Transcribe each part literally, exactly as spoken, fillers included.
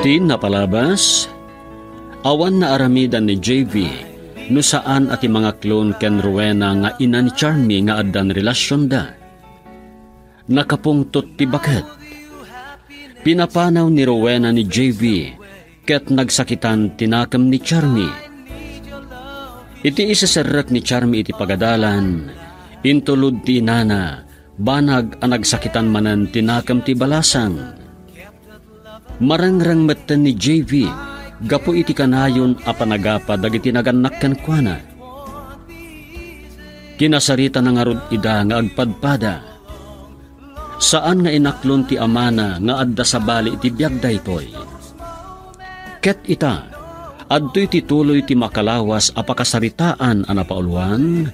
Ti napalabas, awan naaramidan ni J V no saan a ti mangaklon ken Rowena nga ina ni Charmy nga addan relasionda. Nakapungtot ti baket. Pinapanaw ni Rowena ni J V ket nagsakitan ti nakem ni Charmy. Iti iseserrek ni Charmy iti pagadalan, intulod ti inana, banag a nagsakitan manen ti nakem ti balasang. Marengreng metten ni J V gapu iti kanayon a panagapa dagiti nagannak kenkuana. Kinasaritana ngarud ida nga agpadpada. Saan nga inaklon ti amana nga adda sabali iti biag daytoy. Ket ita, adtoy ti tuloy ti makalawas a pakasaritaan a napauluan,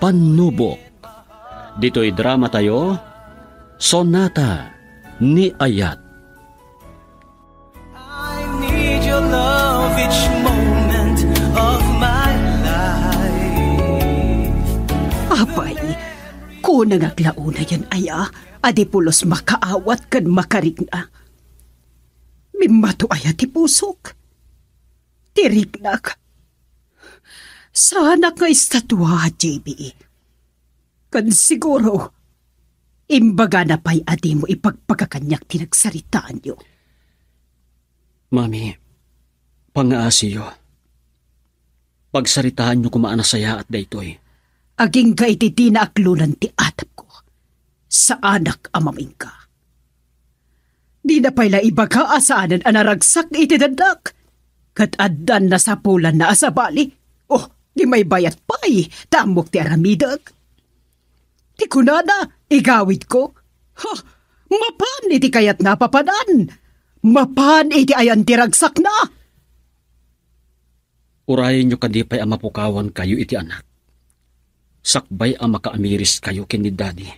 Pannubok. Ditoy dramatayo, Sonata ni Ayat. I need your love each moment of my life. Apay, kunam nga aglaonayan aya a di pulos makaawat ken makarikna. Mimmato aya ti pusok, ti riknak. Saanak nga estatua, J B. Ken siguro, imbagana pay a dimo ipagpakakaniak ti nagsaritaanyo. Mami, pangaasiyo. Pagsaritaanyo koma a nasayaat daytoy. Agingga iti dina aklonan ti atapko. Saanak a mamingka. Dina pay la ibaga a saanen a naragsak iti dandak. Ket addan nasapulanna a sabali. Oh, di maybayat pay, ta ammok ti aramidek. Ti kunana, igawidko. Ha, mapan iti kayatna a papanan. Mapan iti ayan ti ragsakna. Urayenyo kadi pay a mapukawankayo iti anak. Sakbay a makaamiriskayo ken ni Daddy.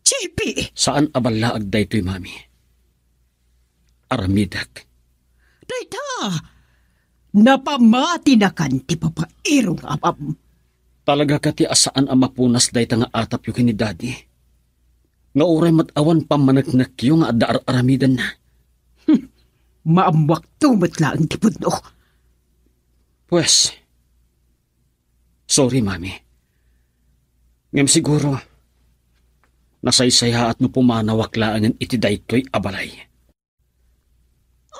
J P! Saan a ballaag daytoy, Mami. Aramidek. Dayta! Napamatinakan ti babaero nga amam. Talaga kadi a saan a mapunas dayta nga atapyo ken ni Daddy? Nga uray met awan pammaneknekyo nga adda ar-aramidenna. Hmm. Maammuakto met laeng ti pudno. Pues, sorry, Mami. Ngem siguro, nasaysayaat no pumanawak laengen iti daytoy a balay.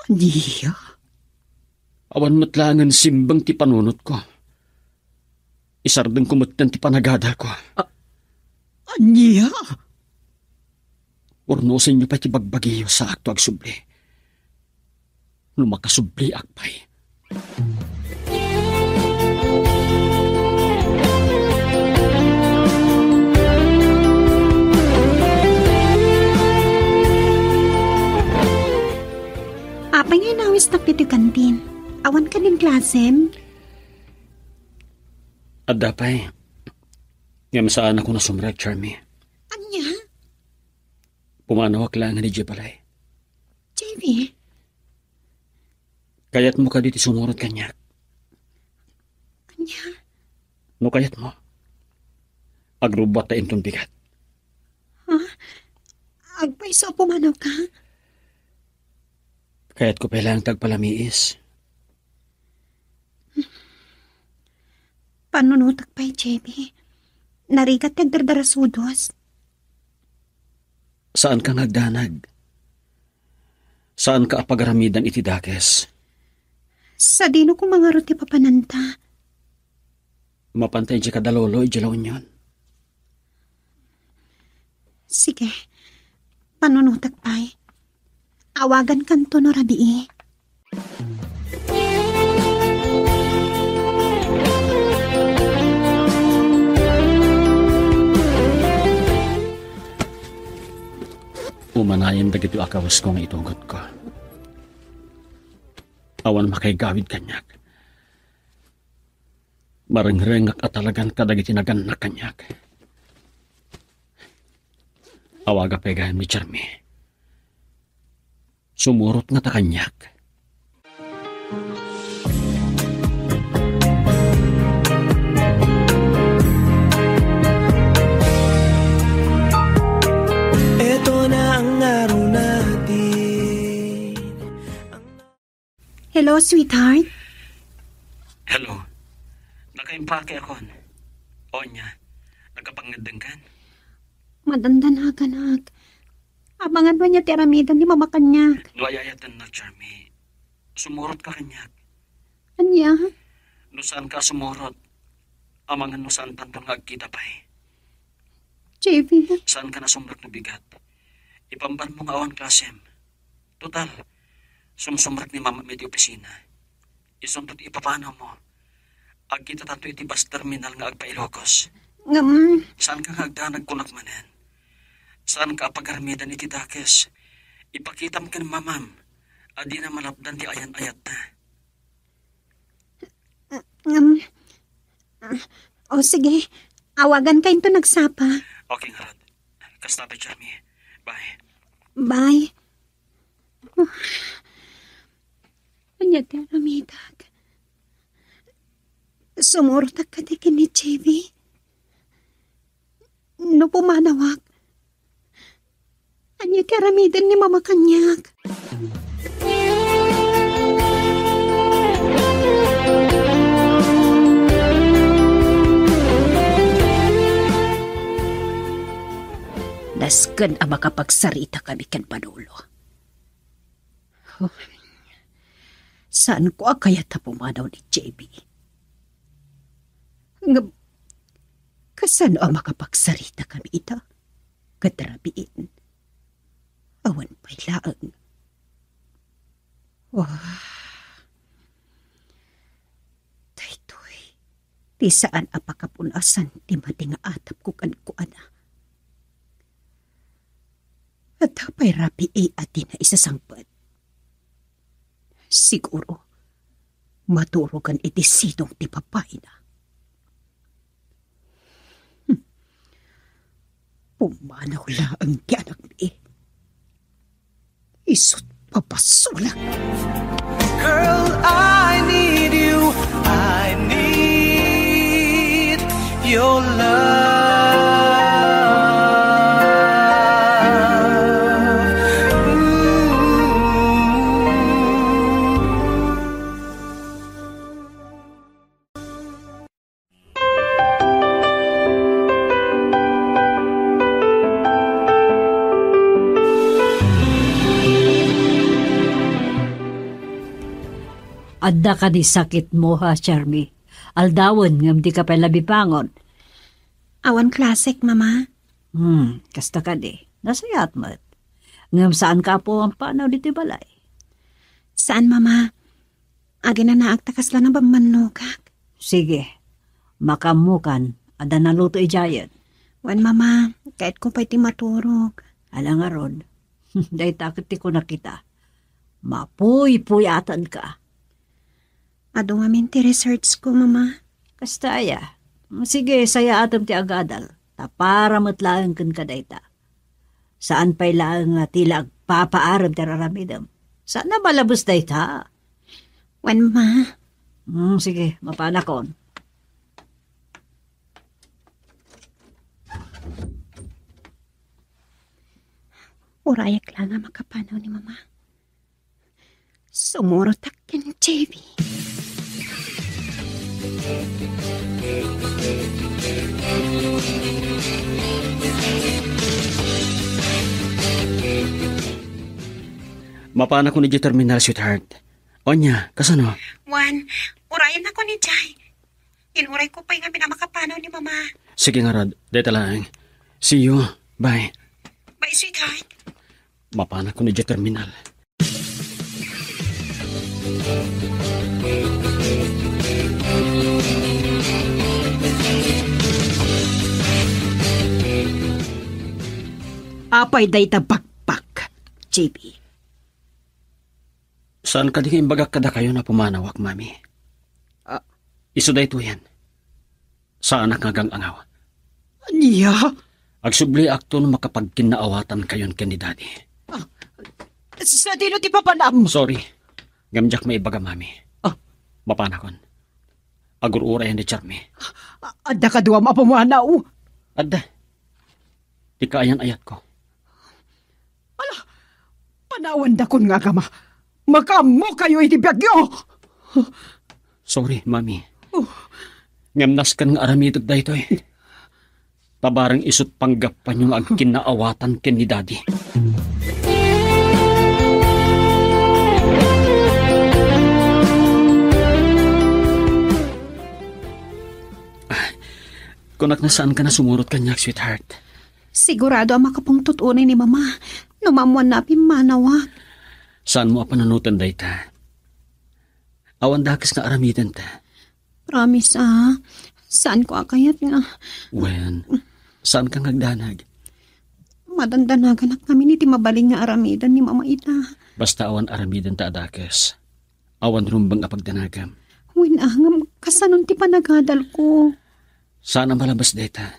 Ania? Awan met laengen simbeng ti panunotko. Isardengko metten ti panagadalko. A-, ania? Urnosenyo pay ti bagbagiyo, saakto agsubli. No makasubliak pay. Apay nga inawisnak ditoy kantin? Awan kadin klasem? Adda pay. Ngem saanakon a sumrek, Charmy. Ania? Pumanawak laengen idiay balay. J B? Kayatmo kadi ti sumurot kaniak? Ania? No kayatmo, agrubbuatta inton bigat. Ha? Agpayso a pumanawka? Kayatko pay laeng ti agpalamiis. Panunotek pay, J B. Narigat ti agdardarasudos. Saanka nga agdanag. Saanka a pagaramidan iti dakes. Sadino koma ngarud ti papananta? Mapanta idiay kada lolo idiay La Union. Sige. Panunotek pay. Awagankanto no rabii. Umanayen dagitoy a kawesko nga itugotko. Awan makaigawid kaniak. Marengrengak a talagan kadagiti nagannak kaniak. Awaga pay gayam ni Charmy. Sumurot ngata kaniak. Ito na ang araw natin. Hello, sweetheart. Hello. Nakaimpaakakon. Ania, nakapangngeddengkan? Madandanaganak. Amangan no ania ti aramiden ni Mama kaniak. No ay-ayatennak, Charmy, sumurotka kaniak. Ania? No saanka a sumurot, amangan no saantanton nga agkita pay. J V. Saanka a sumrek no bigat. Ipambanmo nga awan klasem. Total, sumsumrek ni Mama iti opisina. Isunto ti ipapanawmo. Agkitatanto iti bus terminal nga agpa-Ilocos. Ngem, saanka nga agdanag kunak manen. Saanka a pagarmiden iti dakes. Ipakitam ken mamam a dina malapdan ti ayan-ayatta. Ngem, o sige, awaganka inton nagsapa. Okay ngarud. Kasta pay, Charmy. Bye. Bye. Ania ti aramidek? Sumurotak kadi ken ni J V? No pumanawak, ania ti aramiden ni Mama kaniak? Nasken a makapagsaritakami ken Manolo. Oh, saanko a kayat a pumanaw ni J B. Ngem, kasano a makapagsaritakami ita? Ket rabiin, awan pay laeng. Oh, daytoy ti saan a pakapunasan ti madi nga atapko kenkuana. Adda pay rabii a dina isasangpet. Siguro, maturogan iti sidong ti babayna. Hmm. Pumanaw laeng ti anakmi. Isu't papasulak. Girl, I need you. I need your love. Ooh. Adda kadi sakitmo, ha, Charmy? Aldawen ngem dika pay labibangon. Awan klasek, Mama. Hmm, kasta kadi. Nasayaat met. Ngem saanka a pumampanaw ditoy balay? Saan, Mama. Aginanaak ta kasla nabamannogak. Sige. Makaammokan, adda naluto idiayen. Wen, Mama, kayatko pay ti maturog. Ala ngarud. Dayta ket ti kunak ita. Mapuypuyatenka. Adu ngamin ti research ko, Mama. Kasta aya. Sige, sayaatem ti agadal. Ta para met laeng kenka dayta. Saan pay laeng nga ti la agpapaarem ti ar-aramidem. Saan a malabes dayta. Wen, Ma. Hmm, sige, mapanakon. Urayak la nga makapanaw ni Mama. Sumurotak ken J B. Mapanakon idiay terminal, sweetheart. Ania, kasano? Wen, urayennakon idiay. Inurayko pay ngamin a makapanaw ni Mama. Sige ngarud, dayta laeng. See you. Bye. Bye, sweetheart. Mapanakon idiay terminal. Apay dayta bakbak, J B? Saan kadi nga imbagak kadakayo a pumanawak, Mami? Ah. Isu daytoyen. Saanak nga agang-angaw. Ania? Agsubliakto no makapagkinnaawatankayon ken ni Daddy. Ah, sadino ti papanam? Sorry. Ngem diak maibaga, Mami. Ah. Mapanakon. Agur-urayan ni Charmy. Adda kaduam a pumanaw? Adda. Ti kaayan-ayatko. Ala, panawandakon nga agama. Makaammokayo iti biagyo! Sorry, Mami. Oh. Ngem nasken nga aramidek daytoy. Ta bareng isut' panggapuanyo nga agkinnaawatan ken ni Daddy. Ah, kunak na saanka a sumurot kaniak, sweetheart. Sigurado a makapungtot unay ni Mama no maammoanna a pimmanawak. Saanmo a panunoten dayta. Awan dakes nga aramidenta. Promise, ah. Saanko a kayat nga. Wen, saanka nga agdanag? Madandanaganak ngamin iti mabalin nga aramiden ni Mama ita. Basta awan aramidenta a dakes. Awan rumbeng a pagdanagam. Wen, ah, ngem kasano ti panagadalko? Saan a malabas dayta.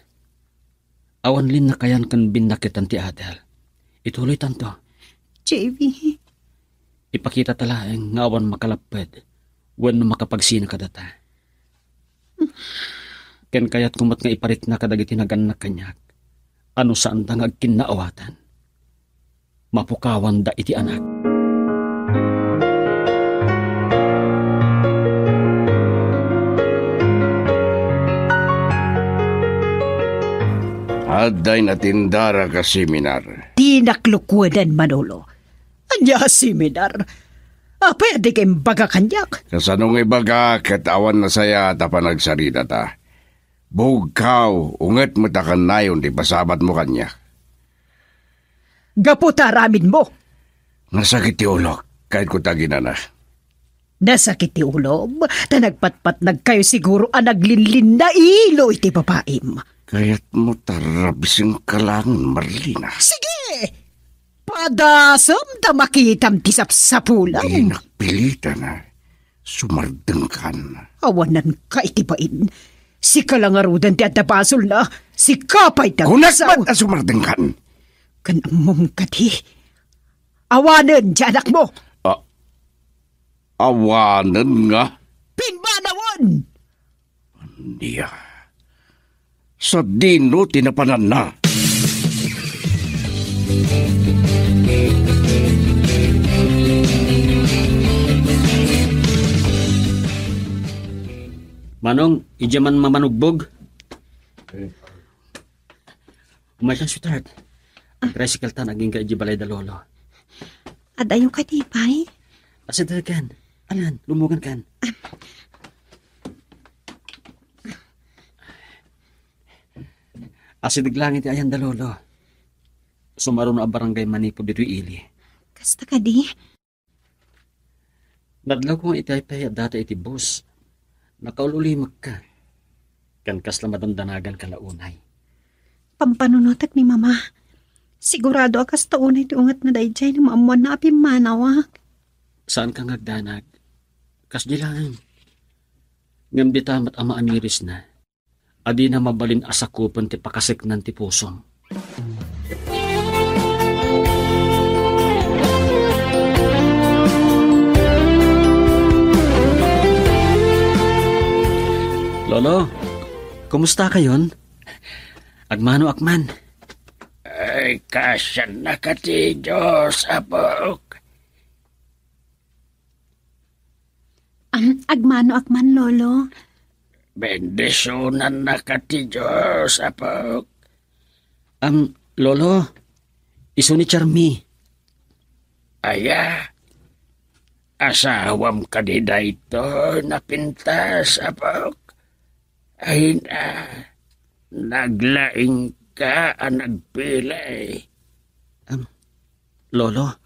Awan linnakayan ken binnaketan ti adal. Ituloytanto. J V. Ipakitata laeng nga awan makalapped wenno makapagsina kadata. Ken kayatko met nga iparikna kadagiti nagannak kaniak a no saanda nga agkinnaawatan, mapukawanda iti anak. Adda inatindara ka seminar. Dinak lukuenen, Manolo. Ania a seminar? Apay a dika imbaga kaniak? Kasano nga ibaga ket awan nasayaat a panagsaridata? Bugkaw, unget met a kannayon ti pasabatmo kaniak. Gapu ta aramidmo. Nasakit ti ulok, kayatko ta aginana. Nasakit ti ulom, ta nagpatpatnagkayo siguro a naglinlinnailo iti babaim. Kayatmo ta rabisengka laeng, Marlina. Sige! Padasem ta makitam ti sapsapulam. Dinak pilitan, a. Sumardengkan. Awananka iti bain. Sika la ngaruden ti adda basolna. Sika pay dagsaw. Kunak met a sumardengkan. Ken ammom kadi. Awanen ti anakmo. A-, awanen nga? Pimmanawen! Ania? Sadino ti napananna? Manong, idiay man mamanugbog? Umayka, sweetheart. Agtricycle tan agingga idiay balay da Lolo. Adayo kadi pay? Asideg kan. Alan, lumugan kan. Asideg laeng iti ayan da Lolo. Sumaruno a barangay manipud ditoy ili. Kasta kadi? Nadlawko nga iti pay addata iti bus. Nakaul-ulimekka. Ken kasla madandanaganka la unay. Pampanunotek ni Mama. Sigurado a kasta unay ti ungetna daydiay no maammoanna a pimmanawak. Saanka nga agdanag. Kasdi laeng. Ngem dita met a maamirisna. A dina mabalin a sakupen ti pakaseknan ti pusom. Lolo, kumusta kayon? Agmanoak man. Ay, kaasiannaka ti Dios, apok. Am, agmanoak man, Lolo. Bendisionannaka ti Dios, apok. Am, Lolo, isu ni Charmi. Aya, asawam kadi daytoy napintas, apok? Ay na, naglaingka a nagpilay. Am, Lolo?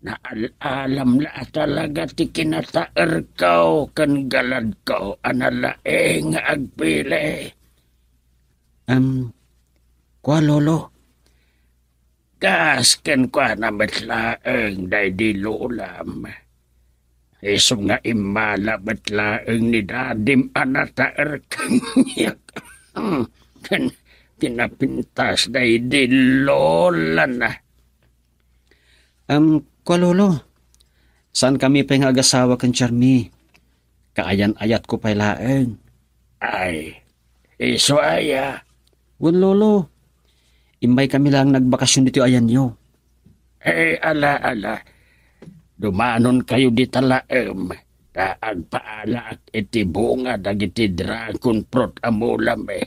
Naal-alam la a talaga ti kinataerko ken galadko a nalaing nga agpili. Am, kua, Lolo? Kas kenkuana met laeng daydi lolam. Isu nga immala met laeng ni dadim a nataer kaniak. Ken ti napintas daydi lolana. Am, kua, Lolo, saankami pay nga agasawa ken Charmi. Kaayan-ayatko pay laeng. Ay, isu aya? Wen, Lolo. Immaykami laeng nagbakasyon ditoy ayanyo. Eh, ala, ala. Dumanonkayo dita laem, ta agpaalaak iti bunga dagiti dragon fruit a mulami,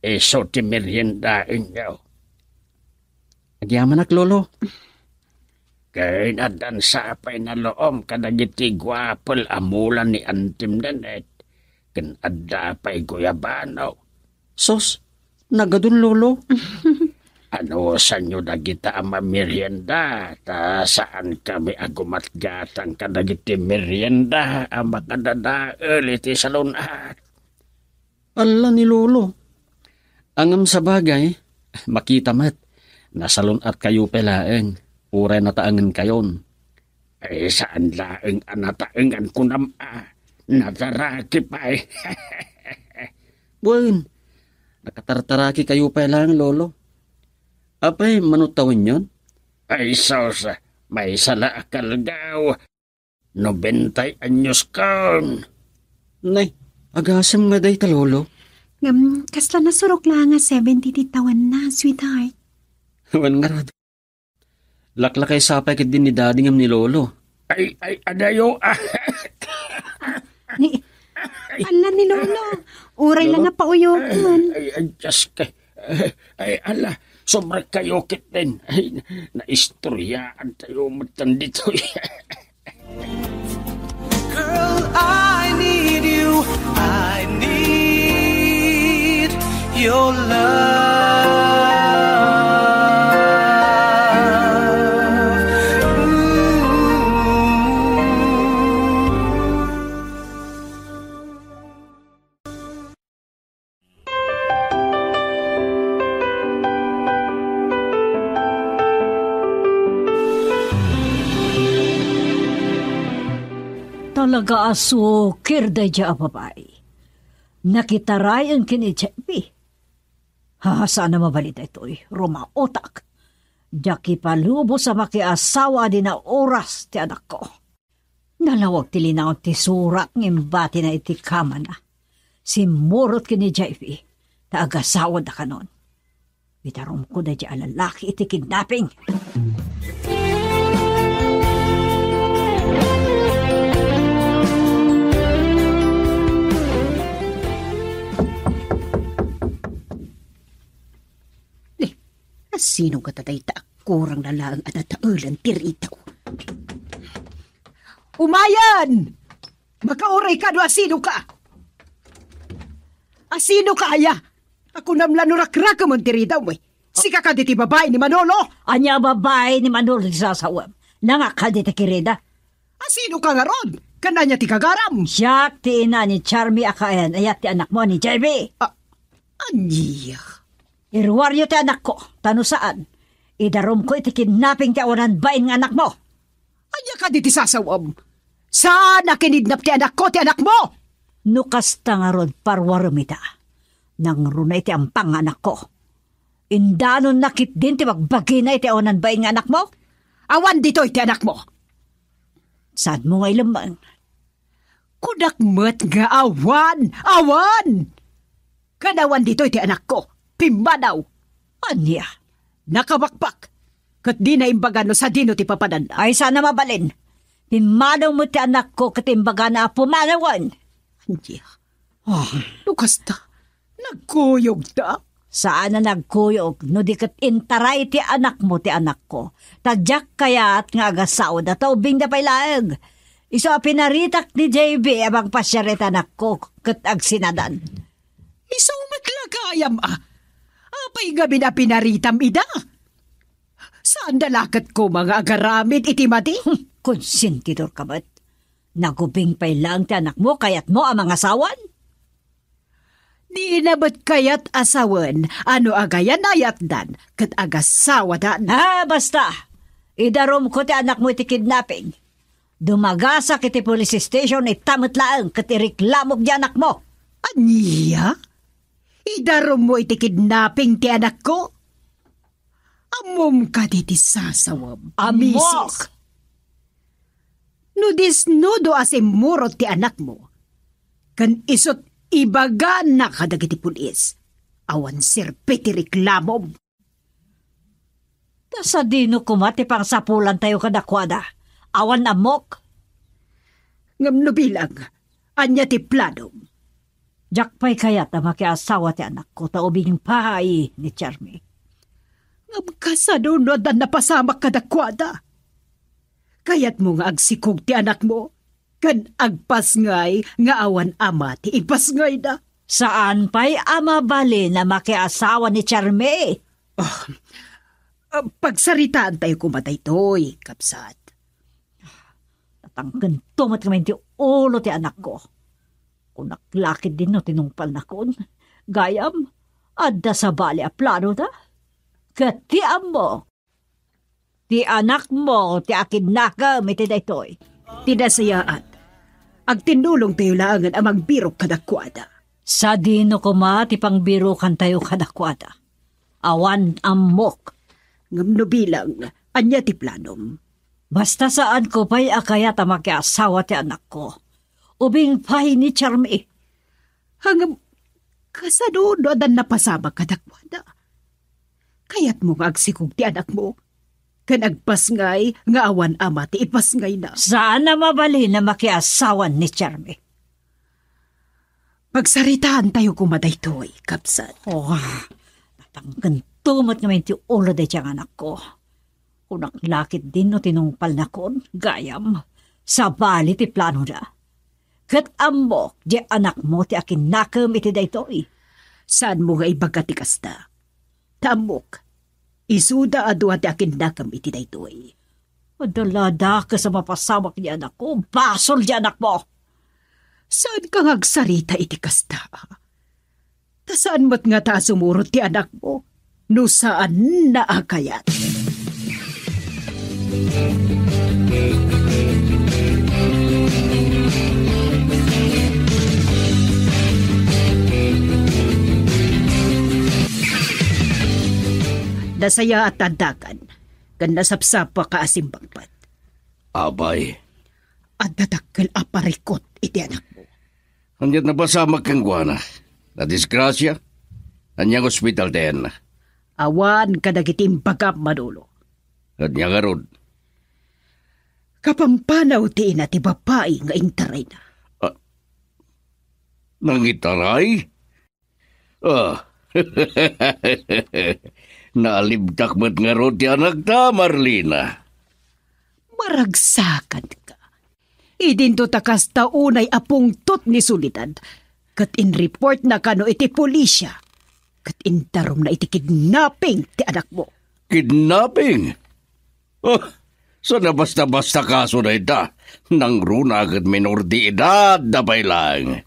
isu ti meriendaenyo. Agyamanak, Lolo. Ken addan sa pay naloom kadagiti guapel a mula ni Antim Nenet, ken adda pay guyabano. Sus, nagadun, Lolo. Anusanyo dagita a mamerienda, ta saankami a gumatgatang kadagiti merienda a makadadael iti salun-at. Alla ni Lolo. Ngem sabagay, makita met, nasalun-atkayo pay laeng, uray nataengenkayon. Ay, saan laeng a nataengan kunam a, nataraki pay. Wen, nakatartaraki kayo pay laeng, Lolo. Apay, mano tawenyon? Ay, sus, maysa la a kalgaw. Nobenta anyos kon. Nay, agasem nga dayta, Lolo. Ngem, kasla nasurok la nga seventy ti tawenna, sweetheart. Wen ngarud. Laklakay sapay ketdi ni Daddy ngem ni Lolo. Ay, ay, adayo, ah. Ni, ala ni Lolo. Uray la Lolo? Nga pauyoken. Ay, ay, Diyos ka. Ay, ala, sobra kayo ketdin. Ay, naistoryaan tayo matan ditoy. Girl, I need you. I need your love. Mm. Talaga a sukir daydiay a babai. Nakitarayen ken ni J P. Ha, saan a mabalin daytoy, rumautak. Diak ipalubos a makiasawa a di naoras ti anakko. Nalawag ti linaon ti surak nga imbatina iti kamana. Simmurot ken ni J P, ta agasawada kanon. Idarumko daydiay a lalaki iti kidnapping. Ni, asino nga tatay ta kurang na laeng a nataelen ti ridaw? Umayen! Makauray ka no asino ka! Asino ka aya? Akunam la no rakrakemon ti ridaw, eh. Sika kadi ti babai ni Manolo? Ania a babai ni Manolo ti sasawem? Nangak kadi ti kirida? Asino ka ngarud? Ken ania ti gagaram? Siak ti ina ni Charmy a kaayan-ayat ti anakmo a ni J B. Ah, ania? Iruaryo ti anakko, ta no saan, idarumko iti kidnapping ti awanan bain nga anakmo. Ania kadi ti sasawem? Saan a kinidnap ti anakko ti anakmo? No kasta ngarud, paruarem ita. Nangruna iti ampang nga anakko. Indanonna ketdin ti bagbagina iti awanan bain nga anakmo? Awan ditoy ti anakmo. Saanmo nga ilemmeng? Kunak met nga awan! Awan! Ken awan ditoy ti anakko. Pimmanaw! Ania? Nakabakbak! Ket dina imbaga no sadino ti papananna. Ay, saan a mabalin. Pimmanaw met ti anakko ket imbagana a pumanawen. Ania? Ah, no kasta, nagkuyogta? Saan a nagkuyog, no di ket intaray ti anakmo ti anakko. Ta diak kayat nga agasawada, ta ubingda pay laeng. Isu a pinaritak ni J B a mangpasiar iti anakko ket agsinadan. Isu met la gayam a. Apay ngamin a pinaritam ida? Saanda la ket koma nga agaramid iti madi? Hmm, konsentidor ka met. Nagubing pay laeng ti anakmo, kayatmo a mangasawan? Dina met kayat a sawen a no agayan-ayatdan ket agasawadan. Ah, basta! Idarumko ti anakmo iti kidnapping. Dumagasak iti police station ita met laeng ket ireklamok ti anakmo. Ania? Idarummo iti kidnapping ti anakko? Ammom kadi ti sasawem, Ammok! Misis? No disnudo a simmurot ti anakmo, ken isut ibagana kadagiti pulis, awan serbi ti reklamom. Ta sadino koma ti pangsapulantayo kadakuada? Awan ammok. Ngem no bilang, ania ti planom? Diak pay kayat a makiasawa ti anakko ta ubing pay ni Charmy. Ngem kasano no adda napasamak kadakuada? Kayatmo nga agsikog ti anakmo ken agpasngay nga awan ama ti ipasngayna? Saan pay a mabalin a makiasawa ni Charmy. Ah, ah, pagsaritaantayo koma daytoy, kabsat. Natangkento met ngamin ti ulo ti anakko. Kunak la ketdin no tinungpalnakon. Gayam, adda sabali a planoda. Ket ti ammo, ti anakmo ti akinnakem iti daytoy. Ti nasayaat, agtinnulongtayo laengen a mangbirok kadakuada. Sadino koma ti pangbirokantayo kadakuada? Awan ammok. Ngem no bilang, ania ti planom? Basta saanko pay a kayat a makiasawa ti anakko. Ubing pay ni Charmy. Ngem, kasano no adda napasamak kadakuada? Kayatmo nga agsikog ti anakmo, ken agpasngay nga awan ama ti ipasngayna? Saan a mabalin a makiasawan ni Charmy. Pagsaritaantayo koma daytoy, kabsat. Oh, natangkento met ngamin ti ulo daytoy nga anakko. Kunak la ketdin no tinungpalnakon, gayam, sabali ti planoda. Ket ammok, diay anakmo ti akinnakem iti daytoy. Saanmo nga ibaga ti kasta? Ta ammok, isuda a dua ti akinnakem iti daytoy. Adda la dakes a mapasamak diay anakko, basol diay anakmo. Saanka nga agsarita iti kasta? Ta saan met ngata a sumurot ti anakmo no saanna a kayat. Nasayaat ta addakan, ken nasapsapaka a simbangpet. Apay. Adda dakkel a parikut iti anakmo. Ania ti napasamak kenkuana? Nadisgrasia? Ania nga ospital ti ayanna? Awan kadagiti imbagam, Manolo. Ania ngarud? Kapampanaw ti ina ti babai nga intarayna. Ah, nangitaray? Ah. Naalibtak met ngarud ti anakta, Marlina. Maragsakanka. Idinto ta kasta unay a pungtot ni Soledad, ket inreportna kano iti pulisia, ket indarumna iti kidnapping ti anakmo. Kidnapping? Oh, sa nabasta-basta kaso dayta, nangruna ket minor de edad, apay laeng.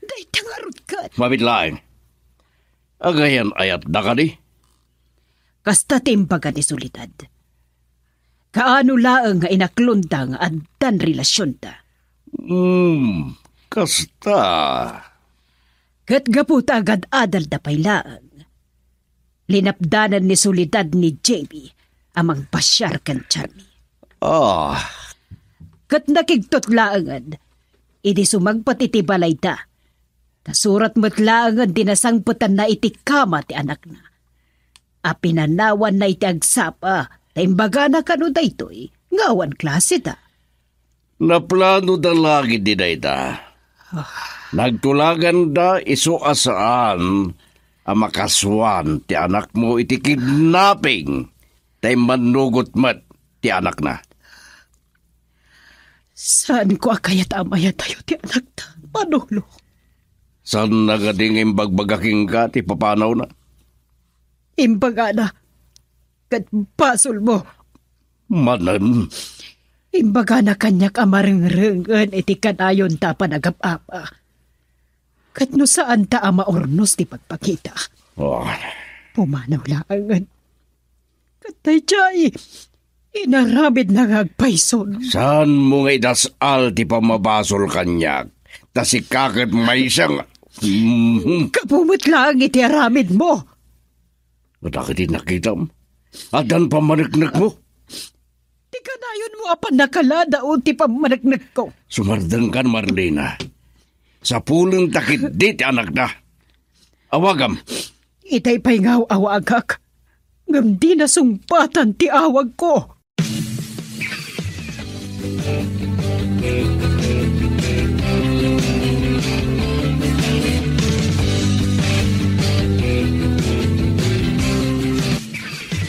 Dayta ngarud ket. Mabiit laeng. Agayan-ayatda kadi? Kasta ti imbaga ni Soledad. Kaano laeng nga inaklonda nga addan relasionda? Hmm, kasta. Ket gapu ta agad-adalda pay laeng, linapdanan ni Soledad ni J B a mangbasiar ken Charmy. Ah. Ket nakigtot laengen idi sumangpet iti balayda. Ta surat met laengen ti nasangpetanna iti kama ti anakna. A pinanawanna iti agsapa, ta imbagana kano daytoy nga awan klaseda. Naplanoda la ketdi dayta. Ah. Nagtulaganda isu a saan a makasuan ti anakmo iti kidnapping, ta immannugot met ti anakna. Saanko a kayat a mayatayo ti anakta, Manolo. Saanna kadi nga imbagbaga kenka ti papanawna? Imbagana, ket basolmo. Manen? Imbagana kaniak a marengrengen iti kanayonta a panagap-apa. Ket no saanta a maurnos ti pagpakita, oh, pumanaw laengen. Ket daydiay, inaramidna nga agpayson. Saanmo nga idas-al ti pammabasol kaniak? Ta sika ket maysa nga, mm. Gapu met laeng iti aramidmo. Dagiti nakitam, addan pammaneknekmo? Ti kanayonmo a pannakalaadaw ti pammaneknekko. Sumardengkan, Marlina. Sapulenta ketdi ti anakta. Awagam. Itay pay nga aw-awagak, ngem dina sungbatan ti awagko.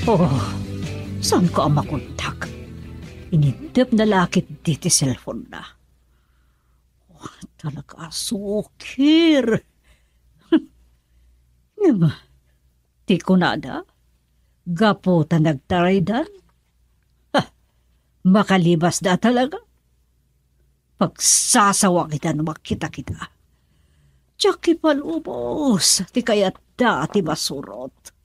Oh, saanko a makontak? Inintepna la ketdi ti cellphone-na. Oh, talaga a sukir. Ngem, ti kunada, gapu ta nagtaraydan? Ha, makalibasda talaga. Pagsasawak ita no makita-kita. Diak ipalubos ti kayatda ti masurot.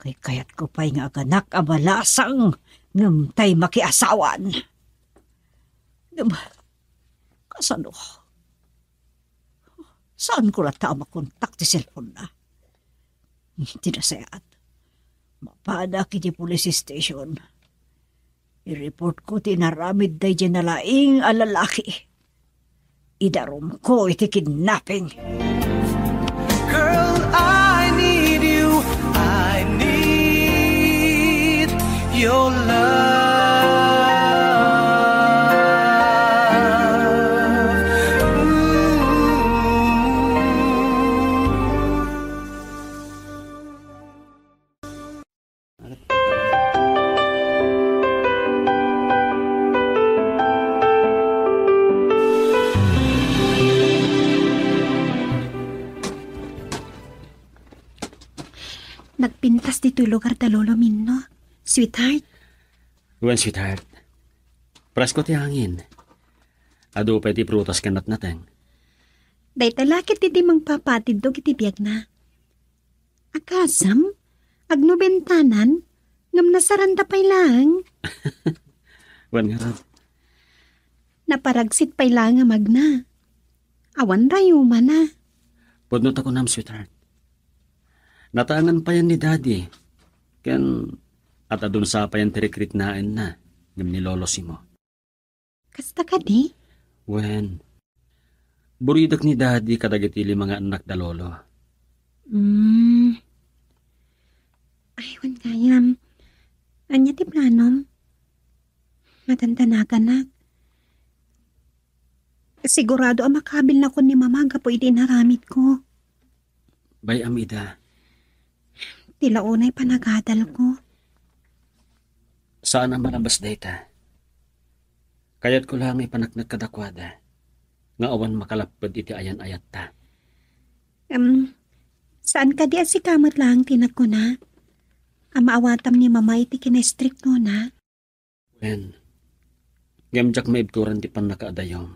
Kaykayatko pay nga aganak a balasang ngem tay makiasawan. Ngem, kasano? Saanko latta a makontak ti cellphone-na? Ti nasayaat, mapadak iti police station. I-report ko ti inaramid daydiay nalaing a lalaki. Idarumko iti kidnapping. Girl, I need you. I need your love. Ooh. Nagpintas ditoy lugar da Lolo Minno, sweetheart. Wen, sweetheart. Presko ti hangin. Adu pay ti prutas ken natnateng. Dayta la ket ti mangpapatidto iti biagna. Agasem, agnobentanan, ngem nasaranda pay laeng. Wen ngarud. Naparagsit pay laeng a magna. Awan rayumana. Pudno ta kunam, sweetheart. Natangan payen ni Daddy, ken adda dunsa payen ti rikriknaenna ngem ni Lolo Simo. Kasta kadi? Wen, buridek ni Daddy kadagiti lima nga annak da Lolo. Hmm. Ay, wen gayam. Ania ti planom? Matantanaganak. Sigurado a makabilnakon ni Mama gapu iti inaramidko. Bay-am ida. Ti la unay panagadalko. Saan a malabas dayta. Kayatko la nga ipaneknek kadakuada nga awan makalapped iti ayan-ayatta. Em, saan kadi a sika met laeng ti nagkuna a maawatam ni Mama iti kinaistriktona? Wen, ngem diak maibturan ti pannakaadayom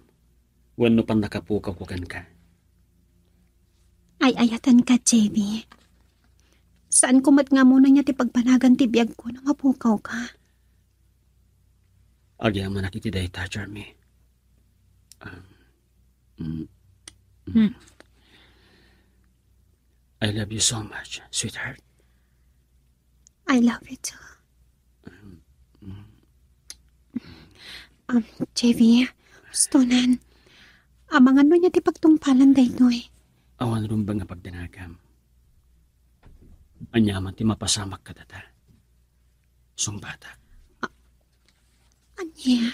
wenno pannakapukawko kenka. Ay-ayatenka, J V. Saanko met nga ammonan ania ti pagbanagan ti biagko no mapukawka. Agyamanak iti dayta, Charmy. Um, mm, mm. Hmm. I love you so much, sweetheart. I love you too. Um, J V, hustonan. Amangan no ania ti pagtungpalan daytoy. Awan rumbeng nga pagdanagam. Ania man ti mapasamak kadata. Sungbatak. Ania?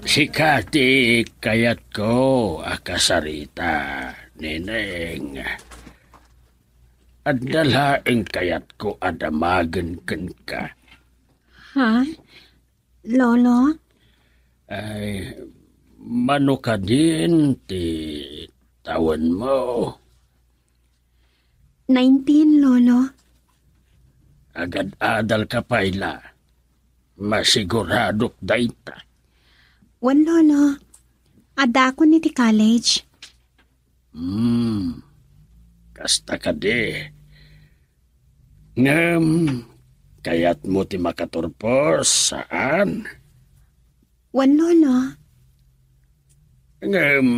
Sika ti kayatko a kasarita, Neneng. Adda laeng kayatko a damagen kenka. Ha? Lolo? Ay, mano kadin ti tawenmo? Nineteen, Lolo. Agad-adalka pay la. Masiguradok dayta. Wen, Lolo. Addaakon iti college. Hmm. Kasta kadi. Ngem, kayatmo ti makaturpos, saan? Wen, Lolo. Ngem,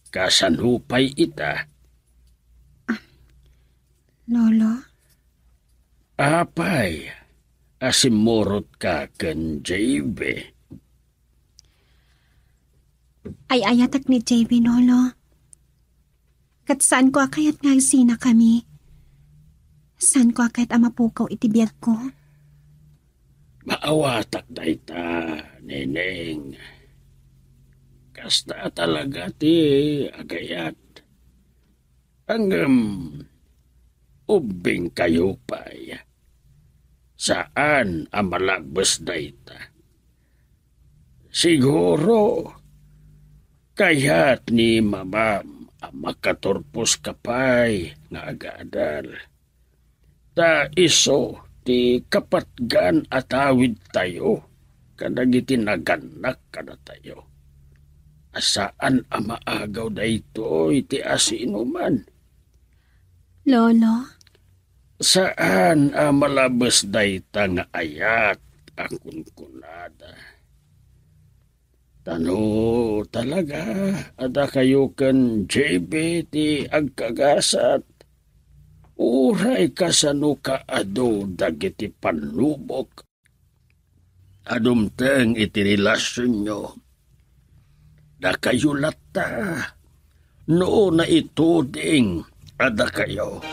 kasano pay ita? Ah, Lolo? Apay, a simmurotka ken J V? Ay-ayatek ni J V, Lolo. Ket saanko a kayat nga agsinakami. Saanko a kayat a mapukaw iti biagko. Maawatak dayta, Neneng. Kasta talaga ti agayat. Ngem, ubbingkayo pay. Saan a malabes dayta. Siguro, kayat ni mamam a makaturposka pay nga agadal. Ta isu ti kapatgan a tawidtayo kadagiti nagannak kadatayo. A saan a maagaw daytoy ti asinoman. Lolo? Saan a malabes dayta nga ayat a kunkunada. Ta no talaga a dakayo ken J B ti agkagasat, uray kasano kaadu dagiti pannubok a dumteng iti relasionyo, dakayo latta no naituding a dakayo.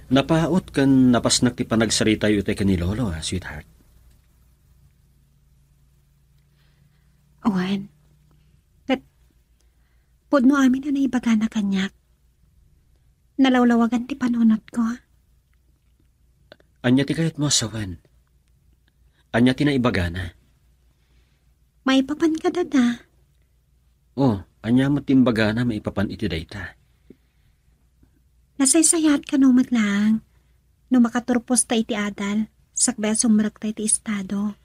Napaut ken napasnek ti panagsaritayo itay ken ni Lolo, a, sweetheart. Wen, ket pudno amin a naibagana kaniak. Nalawlawagan ti panunotko. Ania ti kayatmo a sawen? Ania ti naibagana? Maipapan kadada. Oh, ania met ti imbagana maipapan iti dayta? Nasaysayaat kano met laeng no makaturposta iti adal, sakbay a sumrekta iti estado.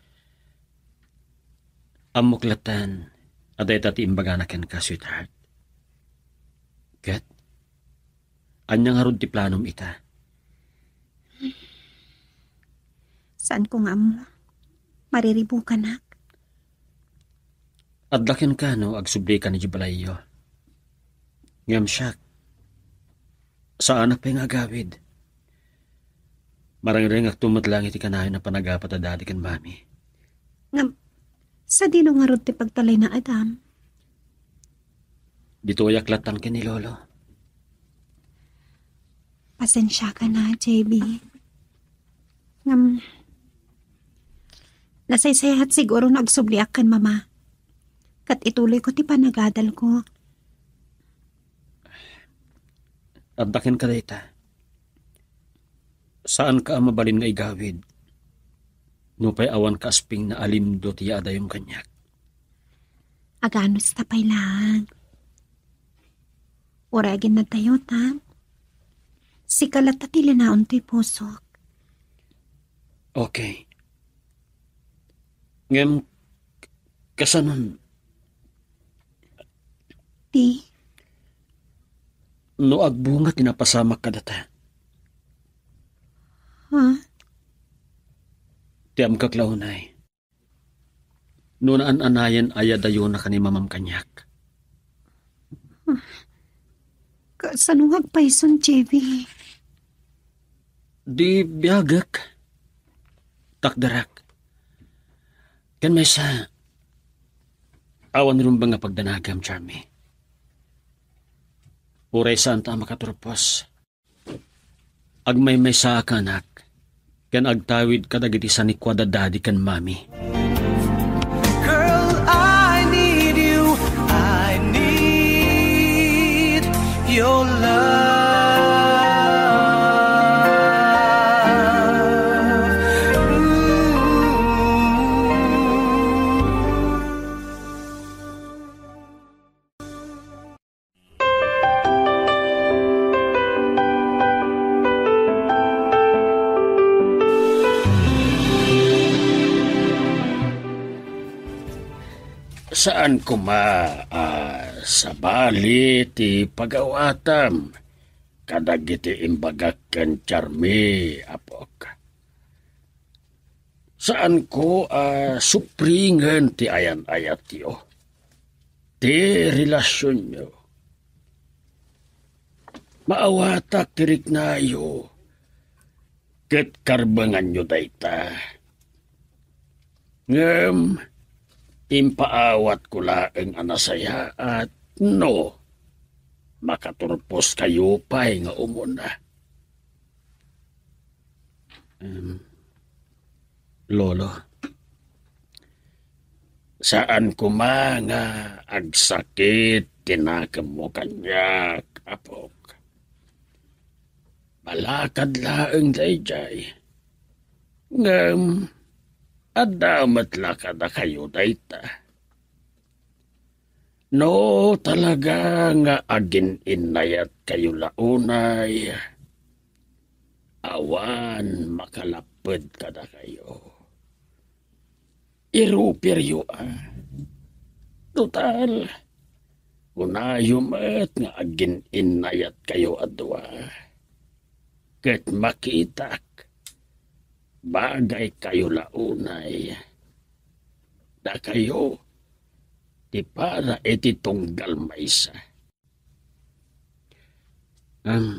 Ammok latta a dayta ti imbagana kenka, sweetheart. Ket, ania ngarud ti planom ita? Saanko nga ammo. Mariribukanak. Adda kenka no agsublika idiay balayyo. Ngem siak, saanak pay nga agawid. Marengrengakto met laeng iti kanayon a panagapat a dadi ken mami. Ngem, sadino ngarud ti pagtalinaedam? Ditoyak lattan ken ni Lolo. Pasensiaka na, J B. Ngem, nasaysayaat siguro no agsubliak ken Mama. Ket ituloyko ti panagadalko. Adda kenka dayta. Saanka a mabalin nga igawid. Nupay awan kaaspingna a limdo ti yaadayom kaniak. Aganusta pay laeng. Uray aginnadtayo, ta sika latta ti linaon toy pusok. Okay. Ngem, kasanon? Ti? No agbunga ti napasamak kadata. Ha? Ti ammok la unay. No naan-anayen a yadayonaka ni Mamam kaniak. Kasano nga agpayson, J B? Di biagek. Takderak. Ken maysa, awan rumbeng nga pagdanagam, Charmy. Uray saanta a makaturpos. Agmaymaysaak, anak, ken agtawid kadagiti sanikua da Daddy ken Mommy. Girl, I need you. I need your love. Ooh. Saan koma a sabali ti pagawatam kadagiti imbagak ken Charmy, apok. Saanko a supringen ti ayan-ayatyo, ti relasionyo. Maawatak ti riknayo. ket karbenganyo dayta. Ngem impaawatko laeng a nasayaat no makaturposkayo pay nga umuna. Em, Lolo, saan koma nga agsakit ti nakemmo kaniak, apok. Balakad laeng daydiay. Ngem adda met la kadakayo dayta. No talaga nga agin-innayatkayo la unay, awan makalapped kadakayo. Irupiryo a. Total, kunayo met nga agin-innayatkayo a dua. Ket makitak, bagaykayo la unay. Dakayo ti para iti tunggal maysa. Am,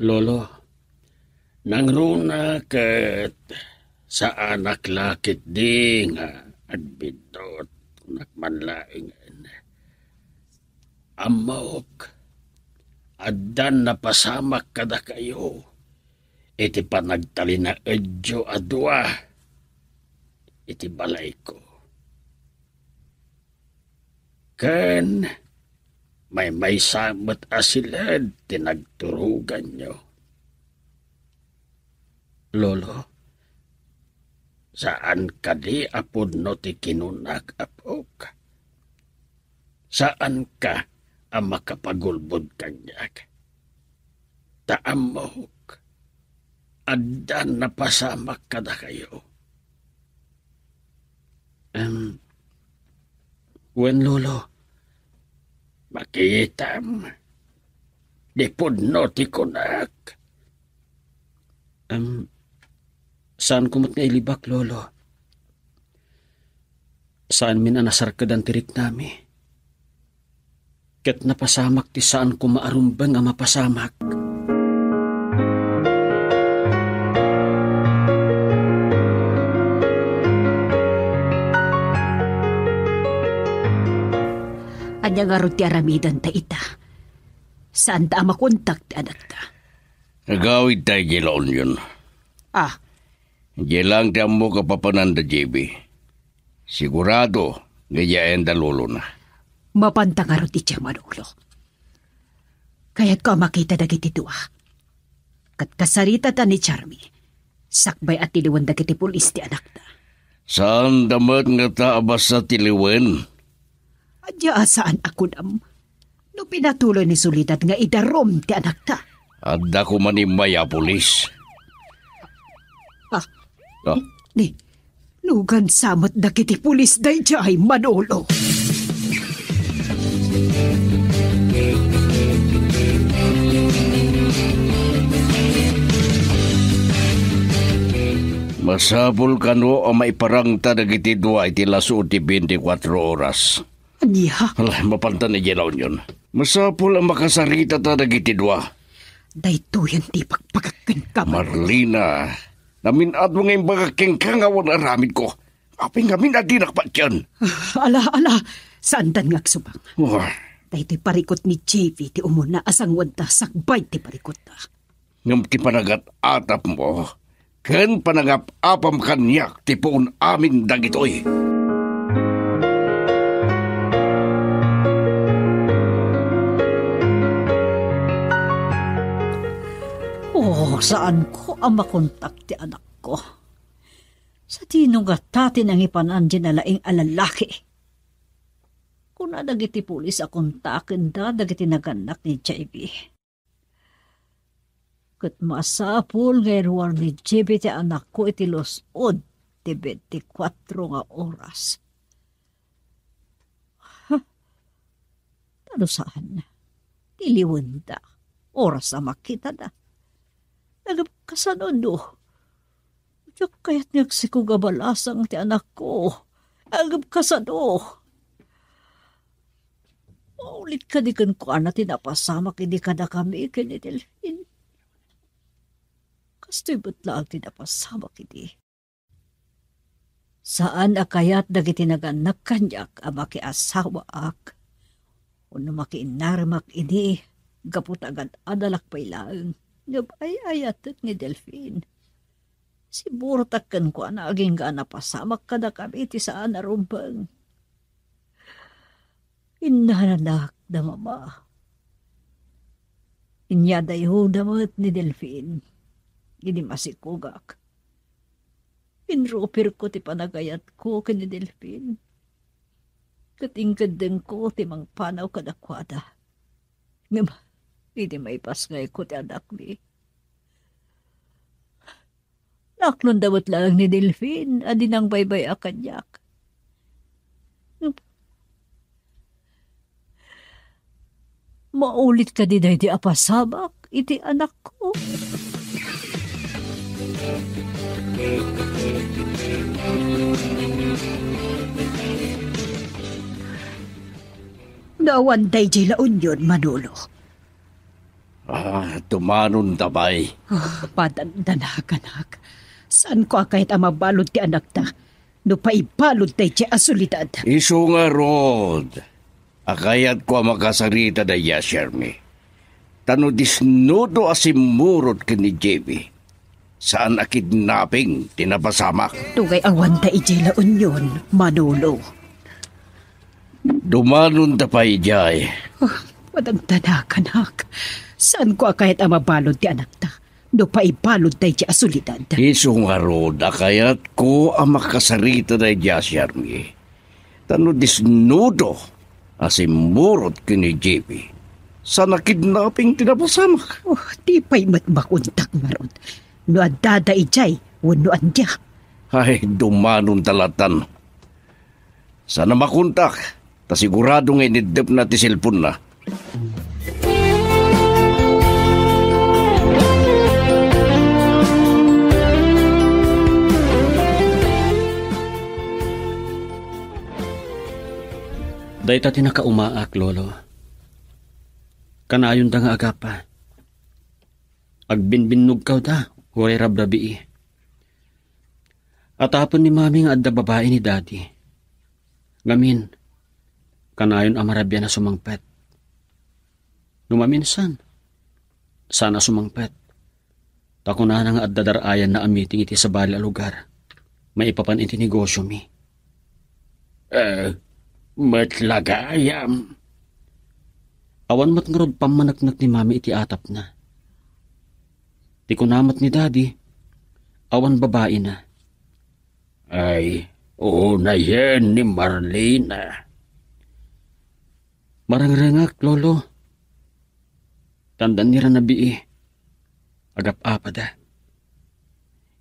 Lolo, nangruna ket saanak la ketdi nga agbiddut, kunak man laengen. Ammok, addan napasamak kadakayo iti panagtalinaedyo a dua iti balayko. Ken maymaysa met a siled ti nagturoganyo. Lolo, saan kadi a pudno ti kinunak, apok? Saanka a makapagulbod kaniak? Ta ammok, addan napasamak kadakayo. Em, wen, Lolo. Makitam, di pudno ti kunak. Em, saanko met nga ilibak, Lolo. Saanmin a nasarkedan ti riknami. Ket napasamak ti saanko maarumbeng a mapasamak. Ania ngarud ti aramidenta ita? Saanta a makontak ti anakta. Agawidta idiay La Union. Ah. Idiay laeng ti ammok a papananda, J B. Sigurado nga idiay ayan da lolona. Mapanta ngarud idiay, Manolo. Kayatko a makita dagiti dua. Ket kasaritata ni Charmy, sakbay a tiliwen dagiti pulis ti anakda. Saanda met ngata a basta tiliwen. Ania a saan a kunam? No pinatuloy ni Soledad nga idarum ti anakta. Adda koma ni immay a pulis. Ah. Ah. Ni, lugan sa met dagiti pulis daydiay, Manolo. Masapul kano a maiparangta dagiti dua iti lasu ti beintikwatro oras. Ania? Ala, mapanta idiay La Union. Masapul a makasaritata dagiti dua. Daytoyen ti ipakpakak kenka, Manolo. Marlina, namin-admo nga imbagak kenka nga awan aramidko. Apay ngamin a dinak patien? Ah, ala, ala. Saandan nga agsubang. Wah. Daytoy parikut ni J V ti umuna a sanguanta sakbay ti parikutta. Ngem ti panagap-atapmo ken panangap-apam kaniak ti puon amin dagitoy. Oh, saanko a makontak ti anakko. Sadino ngata ti nangipanan diay nalaing a lalaki? Kuna dagiti pulis a kontakenda dagiti nagannak ni J B. Ket masapul nga iruar ni J B ti anakko iti lus-od ti beintikwatro nga oras. Ha? Ta no saan, tiliwenda oras a makitada. Ngem kasano no? Diak kayat nga agsikog a balasang ti anakko. Ngem kasano? Maulit kadi kenkuana ti napasamak idi kadakami ken ni Delfin? Kastoy met laeng ti napasamak idi. Saan a kayat dagiti nagannak kaniak a makiasawaak wenno makiinnaremak idi gapu ta agad-adalak pay laeng. Ngem ay-ayatek ni Delfin. Siburotak kenkuana agingga a napasamak kadakami ti saan a rumbeng. Innananak da Mama. Inyadayona met ni Delfin idi masikogak. Inrupirko ti panagayatko ken ni Delfin, ket inkeddengko ti mangpanaw kadakuada. Ngem idi maipasngayko ti anakmi, naklonda met laeng ni Delfin a di nangbaybay-a kaniak. Maulit kadi daydi a pasamak iti anakko? No awan daydiay La Union, Manolo. Ah, dumanonda pay. Ah, padandanak, anak. Saanko a kayat a mabalud ti anakta no paibalud daydiay a soledad. Isu ngarud a kayatko a makasarita daydiay a Shermie. Ta no disnudo a simmurot ken ni J B, saan a kidnapping ti napasamak. Tugaw awan daydiay La Union, Manolo. Dumanonda pay idiay. Oh, padandanak, anak. Saanko a kayat a mabalud ti anakta no paibalud daydiay a soledad. Isu ngarud a kayatko a makasarita daydiay a Shermie. Ta no disnudo a simmurot ken ni J B, saan a kidnapping ti napasamak. Oh, di pay met makontak ngarud no addada idiay wenno ania. Ay, dumanonda lattan. Saan a makontak, ta sigurado nga iniddepna ti cellphone-na. Dayta ti nakaumaak, Lolo. Kanayonda nga agapa. Agbinbinnogkawda, uray rabrabii. Atapen ni Mami nga adda babai ni Daddy. Ngamin, kanayon a marabian a sumangpet. No maminsan, saan a sumangpet. Ta kunana nga adda dar-ayanna a meeting iti sabali a lugar maipapan iti negosiomi. Eh, met la gayam. Awan met ngarud pammaneknek ni Mami iti atapna. Ti kuna met ni Daddy, awan babaina. Ay, unayen ni Marlena. Marengrengak, Lolo. Tandan ni Ranabii, agap-apada.